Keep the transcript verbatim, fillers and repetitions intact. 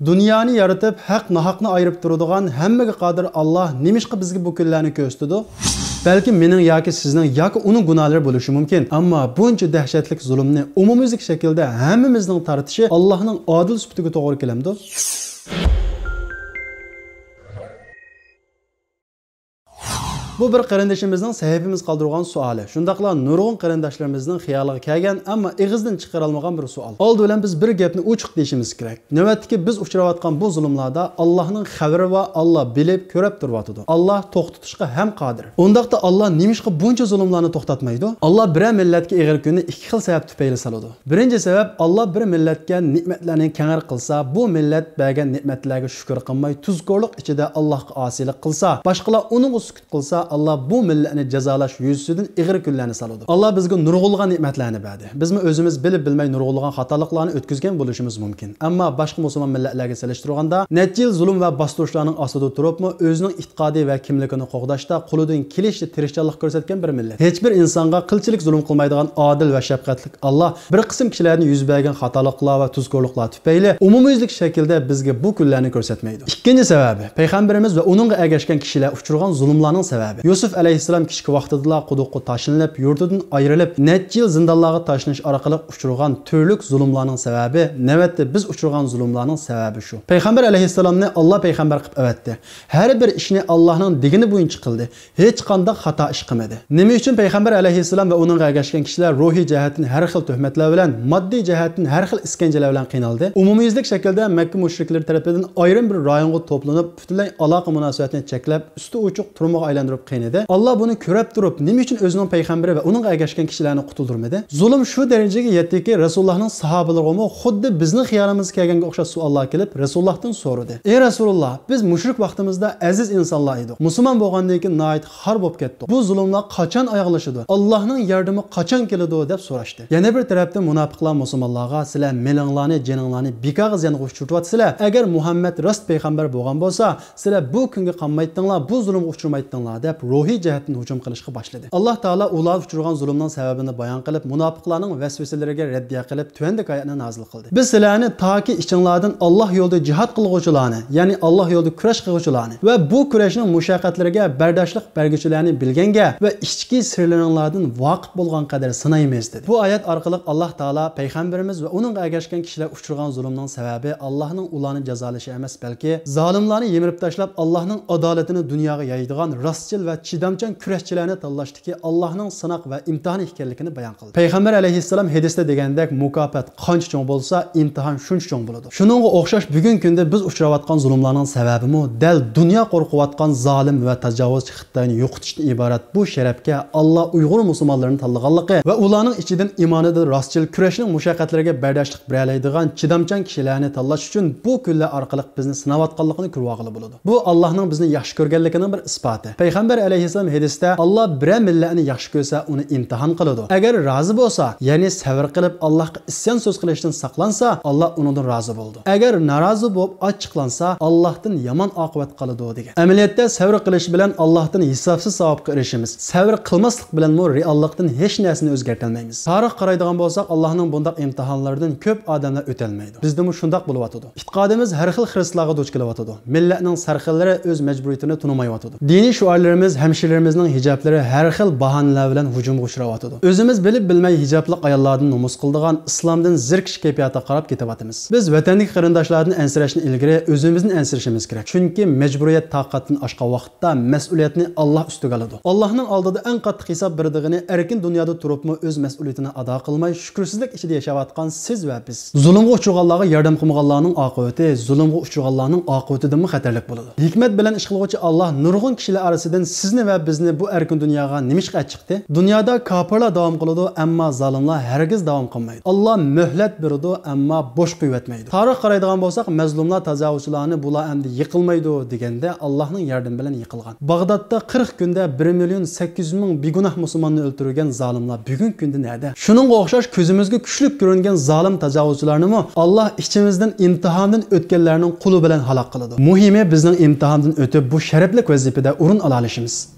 دۇنيانى يارىتىپ، ھەق ناھەقنى ئايرىپ تۇرىدىغان ھەممىگە قادىر ئاللاھ نېمىشقا بىزگە بۇ كۈنلەرنى كۆرسىتىدۇ؟ بەلكىم مېنىڭ ياكى سىزنىڭ ياكى ئۇنىڭ گۇناھلىرى بولۇشى مۇمكىن. ئەمما بۇنچە دەھشەتلىك زۇلۇمنى ئومۇميۈزلۈك شەكىلدە ھەممىمىزنىڭ تارتىشى ئاللاھنىڭ ئادىل سۈپىتىگە توغرا كېلەمدۇ؟ بۇ بىر قېرىندىشىمىزنىڭ سەھىپىمىزگە قالدۇرغان سوئالى، شۇنداقلا نۇرغۇن قېرىنداشلىرىمىزنىڭ خىيالىغا كەلگەن، ئەمما ئېغىزدىن چىقىرالمىغان بىر سوئال. ئالدى بىلەن بىز بىر گەپنى ئوچۇق دېيىشىمىز كېرەك. نۆۋەتتىكى بىز ئۇچراۋاتقان بۇ زۇلۇملاردا ئاللاھنىڭ خەۋىرى بار، ئاللا بىلىپ، كۆرەپ تۇرۇۋاتىدۇ. ئاللا توختىتىشقا ھەم قادىر. ئۇنداقتا ئاللا نېمىشقا بۇنچە زۇلۇملارنى توختاتمايدۇ؟ ئاللا بىرەر مىللەتكە ئېغىر كۈننى ئىككى خىل سەۋەب تۈپەيلى سالىدۇ. بىرىنچى سەۋەب، ئاللا بىر مىللەتكە نېمەتلەرنى كەڭرى قىلسا، بۇ مىللەت بەرگەن نېمەتلەرگە شۈكۈر قىلماي، تۇزكورلۇق ئىچىدە ئاللاھقا ئاسىيلىق قىلسا، باشقىلار ئۇنىڭغا سۈكۈت قىلسا، ئاللا بۇ مىللەتنى جازالاش يۈزىسىدىن ئېغىر كۈنلەرنى سالىدۇ. ئاللا بىزگە نۇرغۇنلىغان نېمەتلەرنى بەردى. بىزمۇ ئۆزىمىز بىلىپ بىلمەي نۇرغۇنلىغان خاتالىقلارنى ئۆتكۈزگەن بولۇشىمىز مۇمكىن. ئەمما باشقا مۇسۇلمان مىللەتلەرگە سېلىشتۇرغاندا، نەچچە يىل زۇلۇم ۋە باستۇرۇشلارنىڭ ئاستىدا تۇرۇپمۇ، ئۆزىنىڭ ئېتىقادى ۋە كىملىكىنى قوغداشتا قولىدىن كېلىشىچە تىرىشچانلىق كۆرسەتكەن بىر مىللەت. ھېچبىر ئىنسانغا قىلچىلىك زۇلۇم قىلمايدىغان ئادىل ۋە شەپقەتلىك ئاللا بىر قىسىم كىشىلەردىن يۈز بەرگەن خاتالىقلار ۋە تۇزكورلۇقلار تۈپەيلى ئومۇميۈزلۈك شەكىلدە بىزگە بۇ كۈنلەرنى كۆرسەتمەيدۇ. ئىككىنچى سەۋەبى، پەيغەمبىرىمىز ۋە ئۇنىڭغا ئەگەشكەن كىشىلەر ئۇچرىغان زۇلۇملارنىڭ سەۋەبى. يۈسۈپ ئەلەيھىسسالام كىچىك ۋاقتىدىلا قۇدۇققا تاشلىنىپ، يۇرتىدىن ئايرىلىپ، نەچچە يىل زىندانلارغا تاشلىنىش ئارقىلىق ئۇچرىغان تۈرلۈك زۇلۇملارنىڭ سەۋەبى، نۆۋەتتە بىز ئۇچرىغان زۇلۇملارنىڭ سەۋەبى شۇ. پەيغەمبەر ئەلەيھىسسالامنى ئاللا پەيغەمبەر قىلىپ ئەۋەتتى. ھەر بىر ئىشنى ئاللاھنىڭ دېگىنى بويىچە قىلدى. ھېچقانداق خاتا ئىش قىلمىدى. نېمە ئۈچۈن پەيغەمبەر ئەلەيھىسسالام ۋە ئۇنىڭغا ئەگەشكەن كىشىلەر روھىي جەھەتتىن ھەر خىل تۆھمەتلەر بىلەن، ماددىي جەھەتتىن ھەر خىل ئىسكەنجىلەر بىلەن قىينالدى؟ ئومۇميۈزلۈك شەكىلدە مەككە مۇشرىكلىرى تەرىپىدىن ئايرىم بىر رايونغا توپلىنىپ، پۈتۈنلەي ئالاقە مۇناسىۋەتنى چەكلەپ، ئۈستى ئوچۇق تۈرمىگە ئايلاندۇرۇپ قىينىدى. ئاللا بۇنى كۆرۈپ تۇرۇپ، نېمە ئۈچۈن ئۆزىنىڭ پەيغەمبىرى ۋە ئۇنىڭغا ئەگەشكەن كىشىلەرنى قۇتۇلدۇرمىدى؟ زۇلۇم شۇ دەرىجىگە يەتتىكى، رەسۇلۇللاھنىڭ ساھابىلىرىغىمۇ خۇددى بىزنىڭ خىيالىمىزغا كەلگەنگە ئوخشاش سوئاللار كېلىپ، رەسۇلۇللاھتىن سورىدى. ئەي رەسۇلۇللا، بىز مۇشرىك ۋاقتىمىزدا ئەزىز ئىنسانلار ئىدۇق. مۇسۇلمان بولغاندىن كېيىن ناھايىتى خار بولۇپ كەتتۇق. بۇ زۇلۇملار قاچان ئاياغلىشىدۇ؟ ئاللاھنىڭ ياردىمى قاچان كېلىدۇ؟ دەپ سوراشتى. يەنە بىر تەرەپتىن مۇناپىقلار مۇسۇلمانلارغا، سىلەر مېلىڭلارنى، جېنىڭلارنى بىكارغا زىيانغا ئۇچرىتىۋاتىسىلەر. ئەگەر مۇھەممەد راست پەيغەمبەر بولغان بولسا، سىلەر بۇ كۈنگە قالمايتتىڭلار، بۇ زۇلۇمغا ئۇچرىمايتتىڭلار، دەپ روھىي جەھەتتىن ھۇجۇم قىلىشقا باشلىدى. ئاللاھ تائالا ئۇلار ئۇچرىغان زۇلۇمنىڭ سەۋەبىنى بايان قىلىپ، مۇناپىقلارنىڭ ۋەسۋەسىلىرىگە رەددىيە قىلىپ، تۆۋەندىكى ئايەتنى نازىل قىلدى. بىز سىلەرنى تاكى ئىچىڭلاردىن ئاللاھ يولىدا جىھاد قىلغۇچىلارنى، يەنى ئاللاھ يولىدا كۈرەش قىلغۇچىلارنى ۋە بۇ كۈرەشنىڭ مۇشەققەتلىرىگە بەرداشلىق بەرگۈچىلەرنى بىلگەنگە ۋە ئىچكى سىرلىرىڭلاردىن ۋاقىپ بولغان قەدەر سىنايمىز، دېدى. بۇ ئايەت ئارقىلىق ئاللاھ تائالا پەيغەمبىرىمىز ۋە ئۇنىڭغا ئەگەشكەن كىشىلەر ئۇچرىغان زۇلۇمنىڭ سەۋەبى ئاللاھنىڭ ئۇلارنى جازالىشى ئەمەس، بەلكى زالىملارنى يىمىرىپ تاشلاپ، ئاللاھنىڭ ئادالىتىنى دۇنياغا يايىدىغان راستچىل ۋە چىدامچان كۈرەشچىلەرنى تاللاشتىكى ئاللاھنىڭ سىناق ۋە ئىمتىھانى ئىكەنلىكىنى بايان قىلدى. پەيغەمبەر ئەلەيھىسسالام ھەدىستە دېگەندەك، مۇكاپات قانچە چوڭ بولسا، ئىمتىھان شۇنچە چوڭ بولىدۇ. شۇنىڭغا ئوخشاش بۈگۈنكى كۈندە بىز ئۇچراۋاتقان زۇلۇملارنىڭ سەۋەبىمۇ دەل دۇنيا قورقۇۋاتقان زالىم ۋە تاجاۋۇزچى خىتاينى يوقىتىشتىن ئىبارەت بۇ شەرەپكە ئاللا ئۇيغۇر مۇسۇلمانلىرىنى تاللىغانلىقى ۋە ئۇلارنىڭ ئىچىدىن ئىمانىدا راستچىل، كۈرەشنىڭ مۇشەققەتلىرىگە بەرداشلىق بېرەلەيدىغان چىدامچان كىشىلەرنى تاللاش ئۈچۈن بۇ كۈنلەر ئارقىلىق بىزنى سىناۋاتقانلىقىنى كۆرۈۋالغىلى بولىدۇ. بۇ ئاللاھنىڭ بىزنى ياخشى كۆرگەنلىكىنىڭ بىر ئىسپاتى. پەيغەمبەر ئەلەيھىسسالام ھەدىستە، ئاللا بىرەر مىللەتنى ياخشى كۆرسە، ئۇنى ئىمتىھان قىلىدۇ. ئەگەر رازى بولسا، يەنى سەۋر قىلىپ، ئاللاھقا ئىسيان سۆز قىلىشتىن ساقلانسا، ئاللا ئۇنىڭدىن رازى بولىدۇ. ئەگەر نارازى بولۇپ ئاچچىقلانسا، ئاللاھتىن يامان ئاقىۋەت قالىدۇ، دېگەن. ئەمەلىيەتتە، سەۋر قىلىش بىلەن ئاللاھتىن ھېسابسىز ساۋابقا ئېرىشىمىز. سەۋر قىلماسلىق بىلەنمۇ رېئاللىقتىن ھېچ نەرسىنى ئۆزگەرتەلمەيمىز. تارىخقا قارايدىغان بولساق، ئاللاھنىڭ بۇنداق ئىمتىھانلىرىدىن كۆپ ئادەملەر ئۆتەلمەيدۇ. بىزدىمۇ شۇنداق بولۇۋاتىدۇ. ئېتىقادىمىز ھەر خىل خىرىسلارغا دۇچ كېلىۋاتىدۇ. مىللەتنىڭ سەرخىللىرى ئۆز مەجبۇرىيىتىنى تونۇمايۋاتىدۇ. دىنىي شوئارلىرىمىز، ھەمشىرىلىرىمىزنىڭ ھىجابلىرى ھەر خىل باھانىلەر بىلەن ھۇجۇمغا ئۇچراۋاتىدۇ. ئۆزىمىز بىلىپ بىلمەي ھىجابلىق ئاياللاردىن نومۇس قىلىدىغان، ئىسلامدىن زېرىكىش كەيپىياتىغا قاراپ كېتىۋاتىمىز. بىز ۋەتەندىكى قېرىنداشلاردىن ئەنسىرەشتىن ئىلگىرى ئۆزىمىزدىن ئەنسىرىشىمىز كېرەك. چۈنكى مەجبۇرىيەت تاقەتتىن ئاشقان ۋاقىتتا مەسئۇلىيەتنى ئاللاھ ئۈستىگە ئالىدۇ. ئاللاھنىڭ ئالدىدا ئەڭ قاتتىق ھېساب بېرىدىغىنى ئەركىن دۇنيادا تۇرۇپمۇ ئۆز مەسئۇلىيىتىنى ئادا قىلماي، شۈكۈرسىزلىك ئىچىدە ياشاۋاتقان سىز ۋە بىز. زۇلۇمغا ئۇچرىغانلارغا ياردەم قىلمىغانلارنىڭ ئاقىۋىتى زۇلۇمغا ئۇچرىغانلارنىڭ ئاقىۋىتىدىنمۇ خەتەرلىك بولىدۇ. ھېكمەت بىلەن ئىش قىلغۇچى ئاللاھ نۇرغۇن كىشىلەر ئارىسىدىن سىزنى ۋە بىزنى بۇ ئەركىن دۇنياغا نېمىشقا ئەچىقتى؟ دۇنيادا كاپىرلار داۋام قىلىدۇ، ئەمما زالىملار ھەرگىز داۋام قىلمايدۇ. ئاللاھ مۆھلەت بېرىدۇ، ئەمما بوش قويۇۋەتمەيدۇ. تارىخقا قارايدىغان بولساق، مەزلۇملار تاجاۋۇزچىلارنى بۇلار ئەمدى يىقىلمايدۇ دېگەندە، ئاللاھنىڭ ياردىمى بىلەن يىقىلغان. باغدادتا قىرىق كۈندە بىر مىليون سەككىز يۈز مىڭ بىگۇناھ مۇسۇلماننى ئۆلتۈرگەن زالىملار بۈگۈنكى كۈندە نەدە؟ شۇنىڭغا ئوخشاش كۆزىمىزگە كۈچلۈك كۆرۈنگەن زالىم تاجاۋۇزچىلارنىمۇ ئاللاھ ئىچىمىزدىن ئىمتىھاندىن ئۆتكەنلەرنىڭ قولى بىلەن ھالاك قىلىدۇ. مۇھىمى، بىزنىڭ ئىمتىھاندىن ئۆتۈپ، بۇ شەرەپلىك ۋەزىپىدە ئورۇن ئالالىشىمىز.